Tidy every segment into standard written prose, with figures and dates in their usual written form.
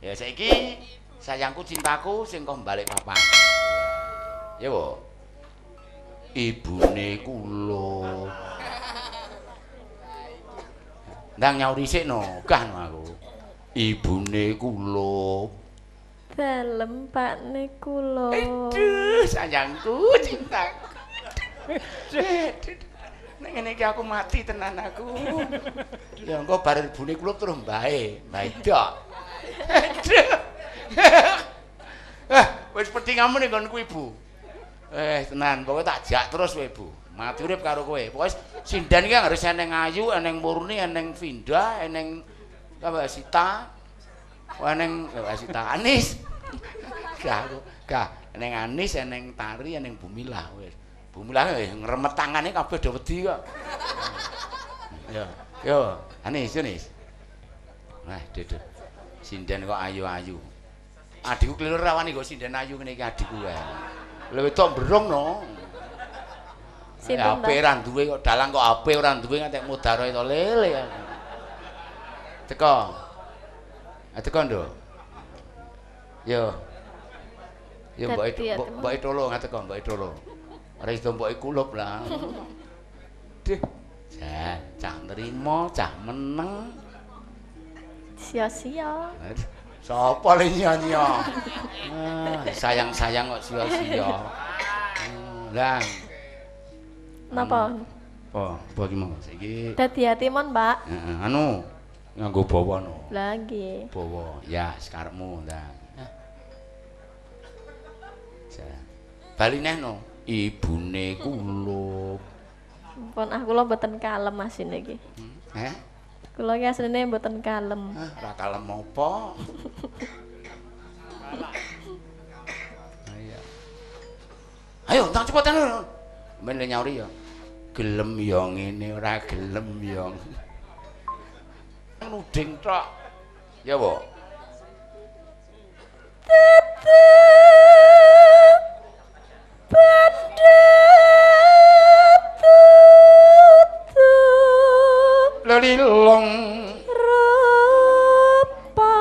Ya saiki sayangku cintaku sing kok balik papan. Ya, Bu. Ibune kula. Ndang nyauri sik no, gah no aku. Ibune kula. Dalem pakne kula. Aduh, sayangku cintaku. Nek ngene iki aku mati tenan aku. Ya engko bar ibune kula terus mbae, mbae dok. Aduh. Wis petingamu ning nggonku ibu. Tenan, pokoke tak jak terus kowe, Ibu. Mati urip karo kowe. Pokoke sinden iki harus eneng Ayu, eneng Murni, eneng Vinda, eneng apa Sita. Eneng Sita Anis. Gah aku, gah eneng Anis, eneng Tari, eneng Bumilah wis. Bumilah wis ngremet tangane kabeh do wedi kok. Yo, yo, Anis, Anis. Wah, dedek. Sinden kok ayu-ayu. Adikku kliru rawani kok sinden ayu ngene iki adikku kae. Lha wedok mbrung no. Sinten HP ora duwe kok dalang kok HP ora duwe ngantek mudaro itu lele. Teko. Teko nduk. Yo. Yo mboke tolo ngateko mboke tolo. Ora iso mboke kulup lah. Duh. Jan, cah nrimo, cah meneng. Sia-sia. Sapa le nyo-nyo? Sayang-sayang kok sia-sia. Lah. Napa? Apa iki mau saiki? Dadi ati mon, Pak. Heeh, anu nganggo bawa no. Lah nggih. Bawa. Ya, sekarepmu lah. Bali neh no. Ibune kula. Ampun, ah kula mboten kalem asine iki. Heh? Kula iki asline mboten kalem. Ora kalem apa? Ayo. Ayo, ndang cepet anu. Men le nyauri ya. Gelem ya ngene, ora gelem ya. Nuding tok. Ya, Bu. Lelilong rupa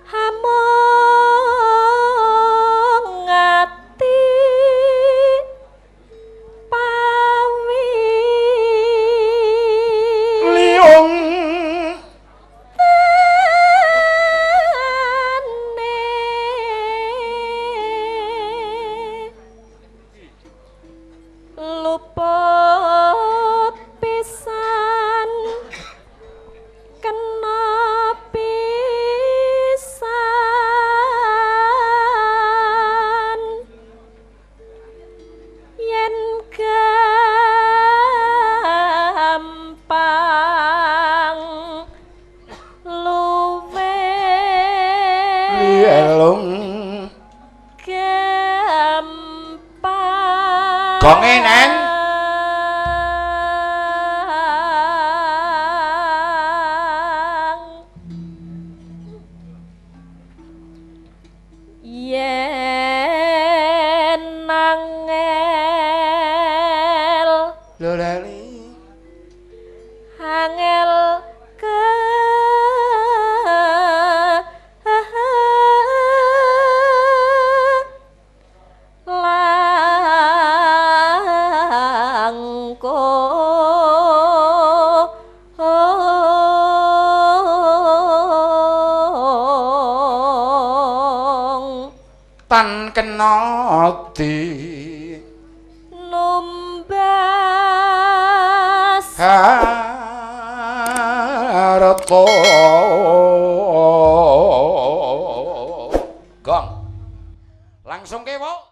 hamong ati pawi liung luput pisan kena pisan yen gampang luwe lielung gampang gonge neng yen angel lolali angel ke langkung tan kena di numbas harta gong langsung kewo.